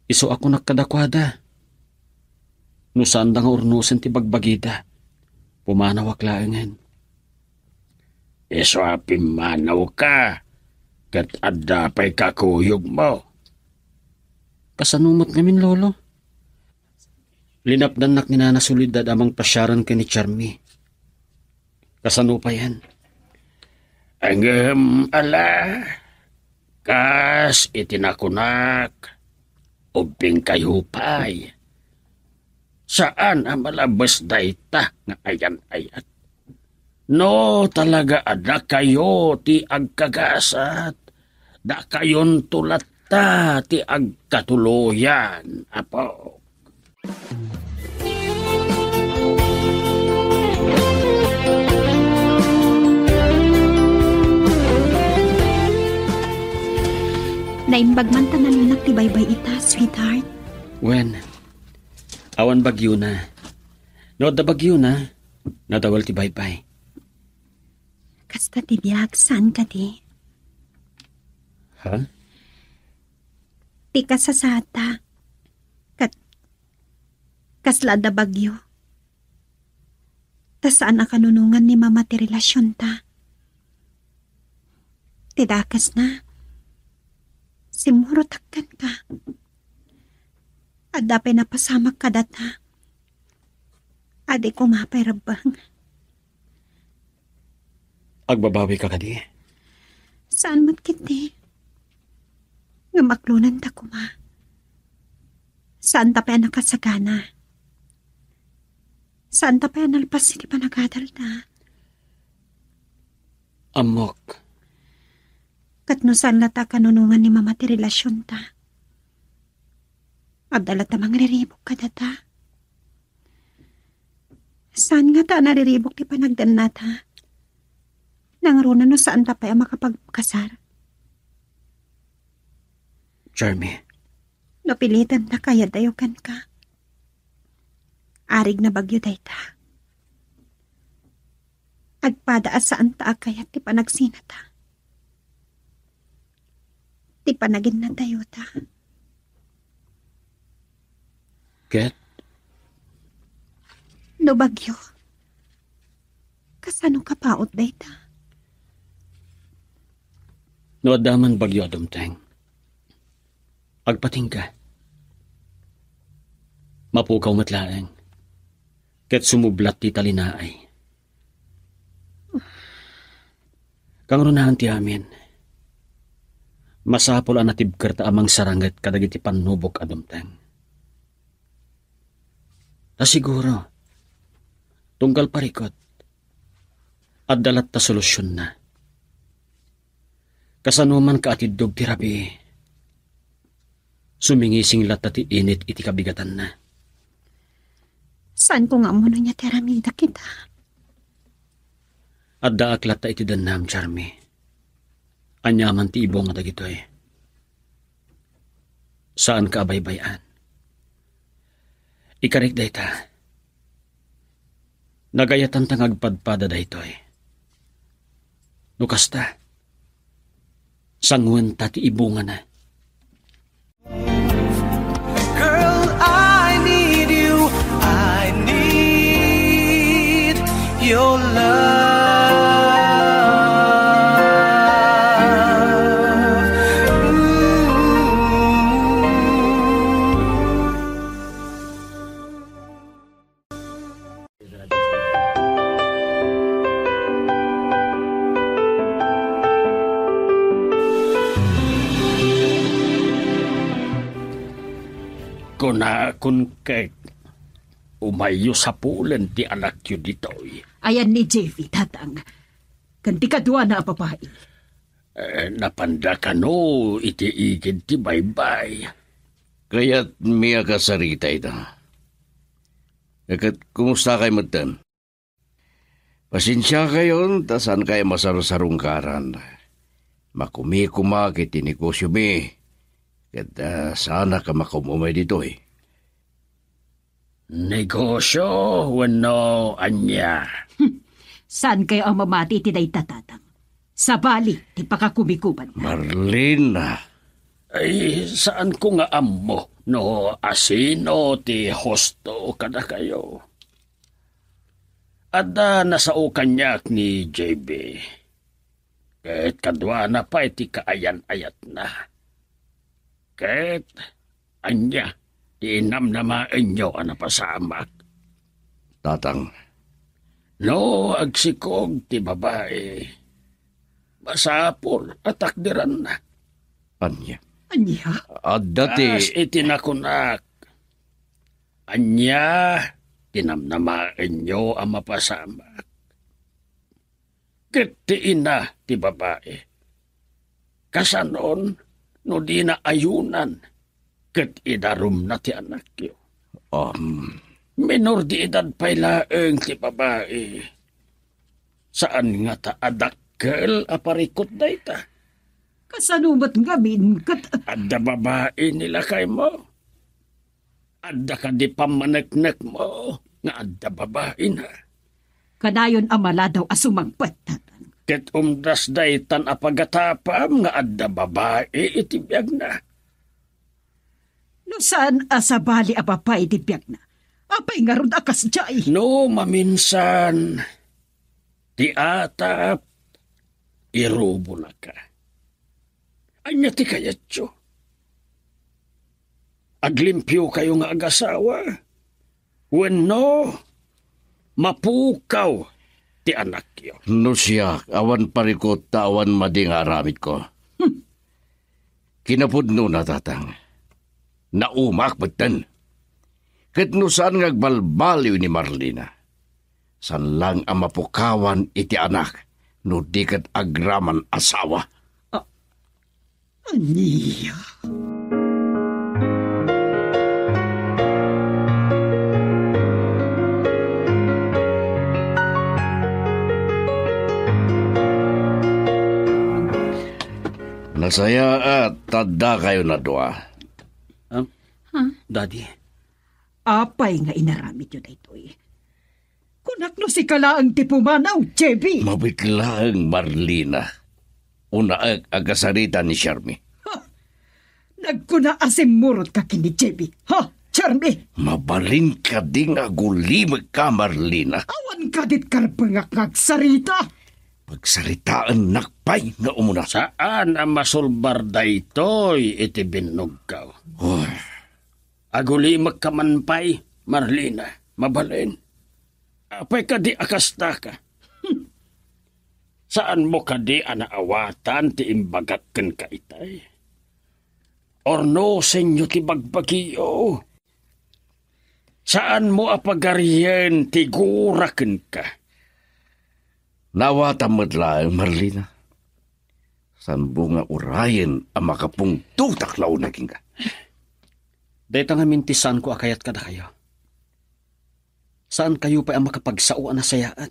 Isu a kunak kadakuada, no saanda nga urnosen ti bagbagida, pumanawak laengen. Isu a pimmanawka, ket adda pay kakuyogmo. Kasano met ngamin, Lolo? Linapdannak ni Nana Soledad a mangpasiaran ken ni Charmy. Kasano payen? Ngem ala, kas iti nakunak, ubbingkayo pay. Saan a malabes dayta nga ayan-ayat. No talaga a dakayo ti agkagasat, dakayonto latta ti agkatuloyan, Apo. Naimbag man ta nalinak ti baybay ita, sweetheart. Wen, awan bagyona. No adda bagyona, nadawel ti baybay. Kasta ti biag, saan kadi? Ha? Ti kasasaadta, ket kasla adda bagyo. Ta saan a kanunongan ni Mama ti relasionta. Ti dakesna, simmurotak kenka. Adda pay napasamak kadata. Adi koma pay rebbeng. Agbabawika kadi? Saan met ketdi? Tumaklonanta koma. Saanta pay a nakasagana. Saanta pay a nalpas iti panagadalna. Ammok. Ket no saan latta a kanunongan ni Mama ti relasionta, adda latta mangriribuk kadata. Saan ngata a nariribuk ti panagdannata? Nangruna no saanta pay a makapagkasar? Charmy. No pilitenta kayatyo kenka, arigna bagyo dayta. Agpada a saanta a kayat ti panagsinata, ti panaginnatayota. Ket? No bagyo, kasano kapaut dayta? No adda man bagyo a dumteng, agpatingga. Mapukaw met laeng, ket sumublat ti talinaay. Kangrunaen ti amin, masapul a natibkerta a mangsaranget kadagiti pannubok a dumteng. Ta siguro, tunggal parikut, adda latta solusionna. Kasano man kaatiddog ti rabii, sumingising latta ti init iti kabigatanna. Saanko nga ammo no ania ti aramidek ita. Addaak latta iti dennam, Charmy. Ania man ti ibunga dagitoy, saanka a baybay-an. Ikarik dayta. Nagayatanta nga agpadpada daytoy. No kasta, sanguenta ti ibungana. Girl, I need you. I need your love. Mm. Kunakon ket, umayyo sapulen ti anakyo ditoy. Ayan ni J V, Tatang. Ken ti kaduana a babai. Eh, napanda kano iti igid ti baybay. Kayatmi a kasarita ita. Ket kumustakay metten? Pasensiakayon ta saankay masarsarungkaran. Makumikom iti negosiomi, ket, ah, saanak a makum-umay ditoy. Negosio wenno ania? Hmm. Saankayo a mamati iti dayta, Tatang? Sabali ti pakakumikomanna. Marlene, ah. Ay, saanko nga ammo no asino ti husto kadakayo. Adda nasao kaniak ni J B. Ket kaduana pay ti kaayan-ayatna. Ket ania ti inamnamaenyo a napasamak? Tatang. No agsikog ti babai, masapul a takderanna. Ania? Ania? Adda ti Kas iti nakunak, ania ti namnamaenyo a mapasamak? Ket ti ina ti babai, kasanon no dina ayunan ket idarumna ti anakyo? Um. Minor de edad pay laeng ti babai. Saan ngata a dakkel a parikut dayta. Kasano met ngamin ket adda babai ni lakaymo? Adda kadi pammaneknekmo nga adda babaina? Kanayon a maladaw a sumangpet, Tatang. Ket umdas daytan a pagatapam nga adda babai iti biagna. No saan a sabali a babai ti biagna, apay ngarud a kasdiay? No maminsan ti atap, irubonaka. Ania ti kayatyo? Aglimpiakayo nga agasawa? Wenno mapukaw ti anakyo? No siak, awan parikut ta awan madi nga aramidko. Hmm. Kinapudnona, Tatang, naumaak metten. Ket no saan nga agbalbaliw ni Marlina, saan lang a mapukawan iti anak no di ket agraman asawa. Ah, ania? Nasayaat ta addakayon a dua. Ah, Huh? Daddy. Apay nga inaramidyo daytoy? Kunak no sika laeng ti pumanaw, J B. Mabiit laeng, Marlina. Unaek a kasarita ni Shermie. Ha! Nagkuna a simmurotka ken ni J B. Ha, Shermie? Mabalin kadi nga agulimekka, Marlina? Awan kadit karbengak nga agsarita. Pagsaritaennak pay nga umuna. Saan a masulbar daytoy iti binnugko. Oy. Agulimekka man pay, Marlina, mabalin. Apay kadi a kastaka? Saanmo kadi a naawatan ti imbagak kenka itay? Urnosenyo ti bagbagiyo. Saanmo a pagarien ti gura kenka? Naawatan met laeng, Marlina. Saanmo nga urayen a makapungtotak la unay kenka? Dayta ngamin ti saanko a kayat kadakayo. Saankayo pay a makapagsao a nasayaat.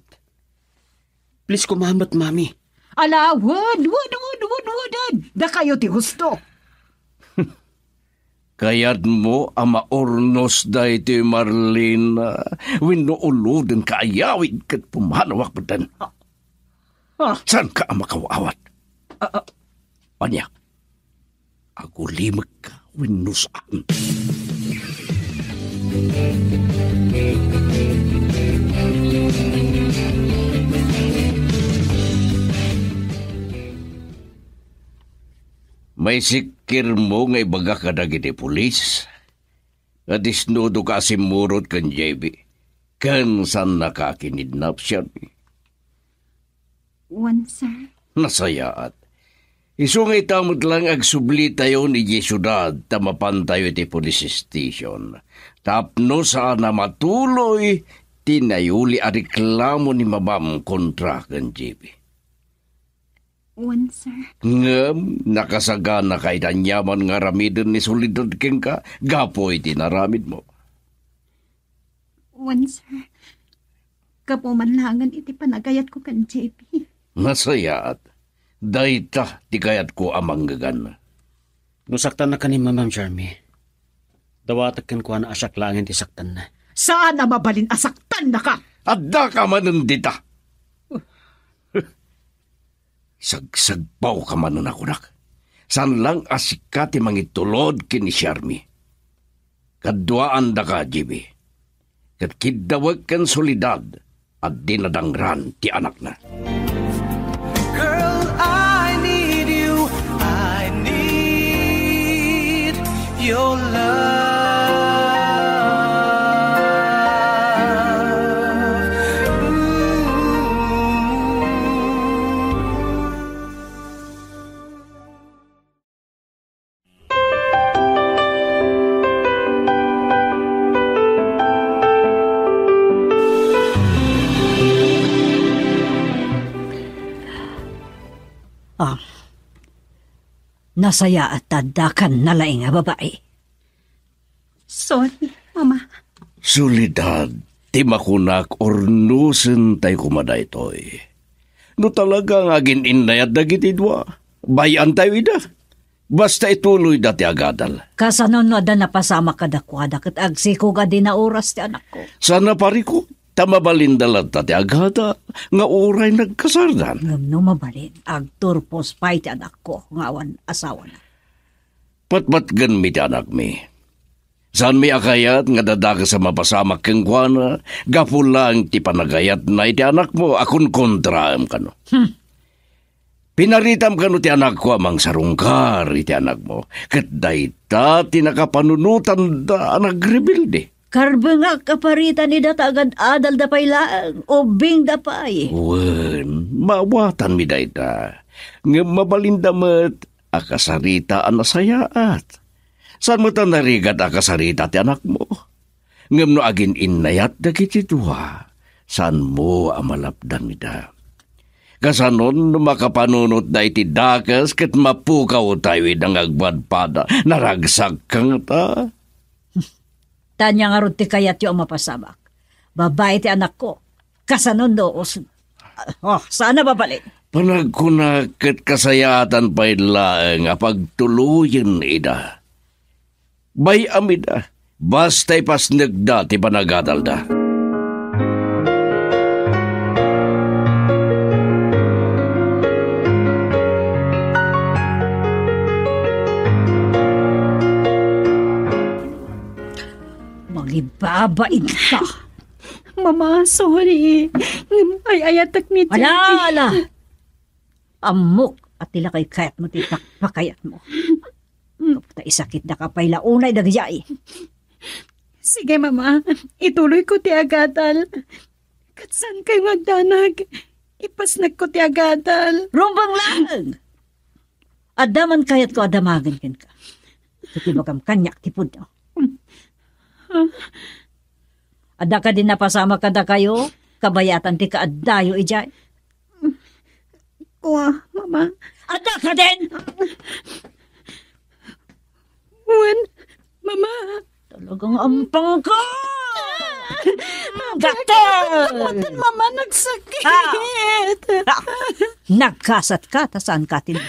Please, koma met, Mami. Ala, wad, wad, wad, wad, wadan. Dakayo ti husto. Kayatmo a maurnos daytoy, Marlina, wenno ulodenka a yawid ket pumanawak metten? Ah. Ah. Saanka a makaw-awat? Ah, ah. Ania? Agulimekka wenno saan? Maisikkirmo nga ibaga kadagiti pulis a disnudoka a simmurot ken J B, ken saannaka a kinidnap, Shermie? Wen, sir. Nasayaat. Isu nga ita met laeng agsublitayo idiay siudad ta mapantayo iti police station tapno saan a matuloy ti nayuli a reklamo ni Mamam kontra ken J B. Wen, sir. Ngem nakasaganaka iti aniaman nga aramiden ni Soledad kenka gapu iti inaramidmo. Wen, sir. Gapu man laengen iti panagayatko ken J P. Nasayaat. Dayta ti kayatko a manggeganna. No saktannaka ni Mamam Shermie, dawatek kenkuana a siak laengen ti saktanna. Saan a mabalin a saktannaka! Addaka manen dita! Sagsagpawka manen a kunak. Saan lang a sika ti mangitulod ken ni Shermie. Kaduaandaka, J B. Ket kiddawek ken Soledad a dinadangran ti anakna. Girl, I need you. I need your love. Ooh. Ah, nasayaat ta addakan nalaing a babai. Sorry, Mama. Soledad, ti makunak, urnosentayo koma daytoy. No talaga nga agin-innayat dagiti dua, bay-antayo ida. Basta ituloyda ti agadal. Kasano no adda napasamak kadakuada ket agsikog a dina oras ti anakko? Saan a parikut, ta mabalinda latta ti agadal nga uray nagkasardan. Ngem no mabalin, agturpos pay ti anakko nga awan asawana. Patpatgenmi ti anakmi. Saanmi a kayat nga dadakes a mapasamak kenkuana gapu laeng ti panagayatna iti anakmo a kunkontraem kano. Hmm. Pinaritam kano ti anakko a mangsarungkar iti anakmo, ket dayta ti nakapanunotanda a nagrebelde. Karbengak a paritan ida ta agad-adalda pay laeng, ubbingda pay. Wen, maawatanmi dayta. Ngem mabalinda met a kasarita a nasayaat. Saan met a narigat a kasarita ti anakmo. Ngem no agin-innayat dagiti dua, saanmo a malapdang ida. Kasanon no makapanunotda iti dakes ket mapukawtayo ida nga agpadpada, naragsak ka ngata. Ania ngarud ti kayatyo a mapasamak? Babai ti anakko. Kasanon no us-, oh, saan a mabalin? Panagkunak ket kasayaatan pay laeng a pagtuloyen ida. Bay-am ida, basta ipasnekda ti panagadalda. Mangibabain ka. Mama, sorry. Ngem ay-ayatek ni Ala, Jackie. Ala! Ammok a ti lakay kayatmo ti pakpakayatmo. Ta isakitda ka pay la unay dagiti. Sige, Mama. Ituloyko ti agadal. Ket saan kayo nga agdanag? Ipasnekko ti agadal. Rumbeng laeng! Adda man kayatko a damagen kenka. Iti bagam kaniak ti pudno. Adda kadi napasamak kadakayo? Kabayatan ti kaaddayo idiay? Kua, Mama. Adda kadin! Wen, Mama. Talagang ampang ka! Gatel! Mama, nagsakit. Ah! Ah! Nagkasat ka, ta saan ka tin-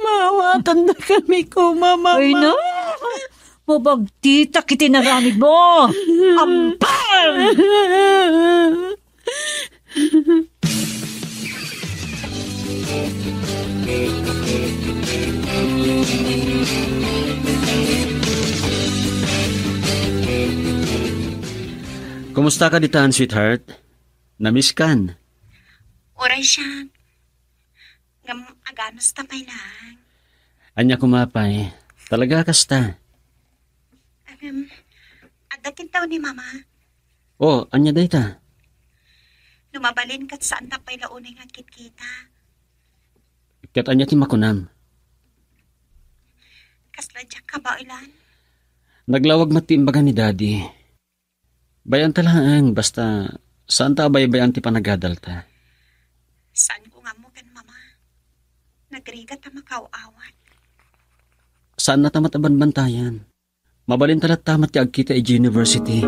Maawatan na kami ko, Mama. Ay, na! Mabagtitak iti naramid mo! Ampang! Kumusta ka ditan, sweetheart? Namiss kan? Uray siak. Ngem aganus ta pay laeng. Ania koma pay? Talaga kasta? Ngem, adda ti intao ni Mama. Oh, ania dayta? No mabalin ket saan ta pay la unay nga agkitkita. Ket ania ti makunam? Kasla diak kabaelan. Naglawag met ti imbaga ni Daddy. Bay-anta laeng, basta saan ta a baybay-an ti panagadalta. Saanko nga ammo ken Mama. Nagrigat a makaaw-awat. Saanna ta met a banbantayan. Mabalinta latta met ti agkita idiay university.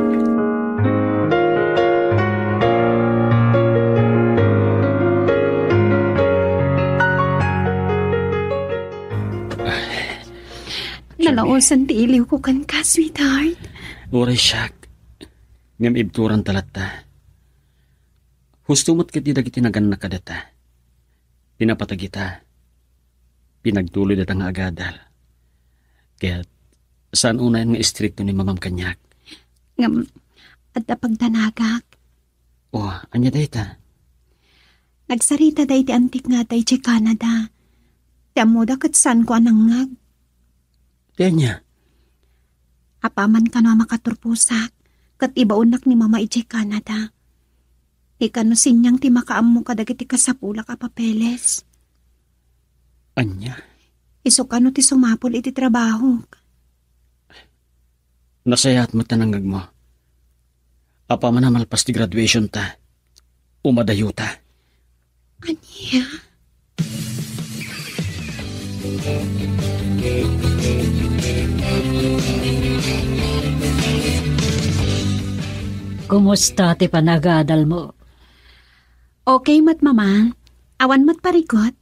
Nalaosan ti iliwko kenka, sweetheart. Uray siak. Ngem ibturanta latta. Husto met ketdi dagiti nagannak kadata. Pinapatagita. Pinagtuloydata nga agadal. Ket saan unayen nga istrikto ni Mamam kaniak. Ngem, adda pagdanagak. Oh, ania dayta? Nagsaritada iti antik nga adda idiay Canada. Ti ammoda ket saanko a nangngeg. Ti ania? Apaman kano a makaturposak, ket ibaonnak ni Mama idiay Canada. Ikano siniang ti makaammo kadagiti kasapulak a papeles. Ania? Isu kano ti sumapul iti trabahok. Nasayaat met ti nangngegmo. Apaman a malpas ti graduation ta, umadayota. Ania? Kumusta ti panagadalmo? Okay met, Mama. Awan met parigot.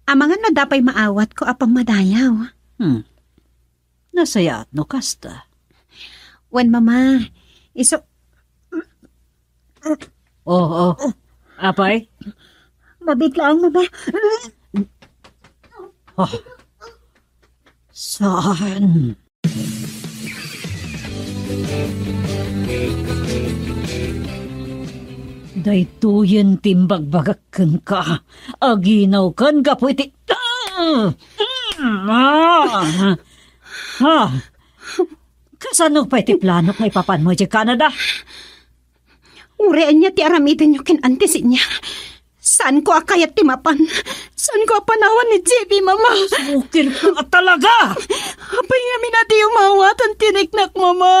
Amangan no adda pay maawatko a pammadayaw. Hmm. Nasayaat no kasta. Wen, Mama. Isu- Oh, oh. Apay? Mabiit laeng, Mama. Oh. Saan? Daytoyen ti imbagbagak kenka. Aginawkan gapu iti, ah! Ah! Ah! Kasano pay ti planok nga ipapanmo idiay Canada? Uray ania ti aramidenyo ken Auntie Senia? Saanko a kayat ti mapan. Saanko a panawan ni J B, Mama. Sukir ka talaga! Apay ngamin a di umawatan ti riknak, Mama?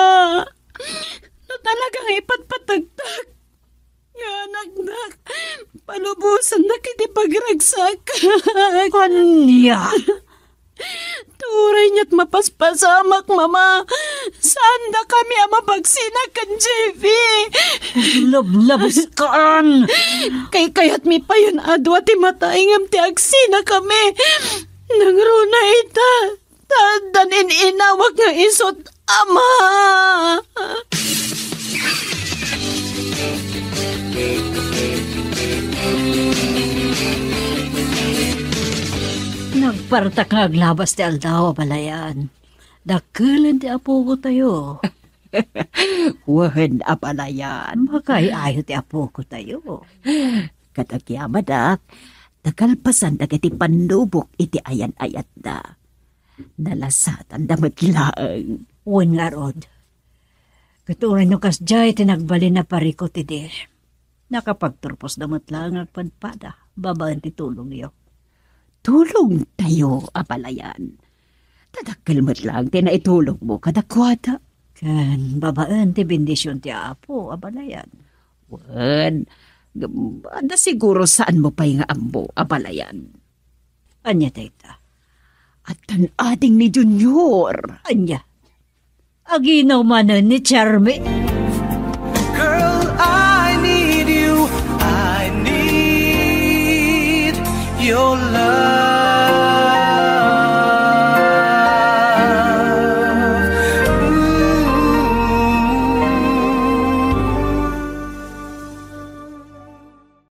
No talagang ipatpatagtak nga anaknak, palubosannak iti pagragsak. Ania? Turay niya't mapaspasamak, Mama. Saandakami a mabagsina ken J B. Lablabas kaan! Kaykayatmi payen a dua ti matay ngem ti agsinakami. Nangruna ita, ta addan in-inawak nga isut ama. Nagpartak nga aglabas ti aldaw, abalayan. Dakkelen ti apokotayo. Wen, abalayan. Makaay-ayo ti apokotayo. Kadagiti amadak, nakalpasan dagiti pannubok iti ayan-ayatda. Nalasatanda met laeng. Wen ngarud, ket uray no kasdiay ti nagbalin a parikut idi, nakapagturposda met laeng agpadpada babaen ti tulongyo. Tulongtayo, abalayan. Ta dakkel met laeng ti naitulongmo kadakuada. Ken babaen ti bendision ti Apo, abalayan. Wen, ngem adda siguro saanmo pay nga ammo, abalayan. Ania dayta? Addan ading ni Junior. Ania? Aginaw manen ni Charmy? Girl, I need you. I need your love.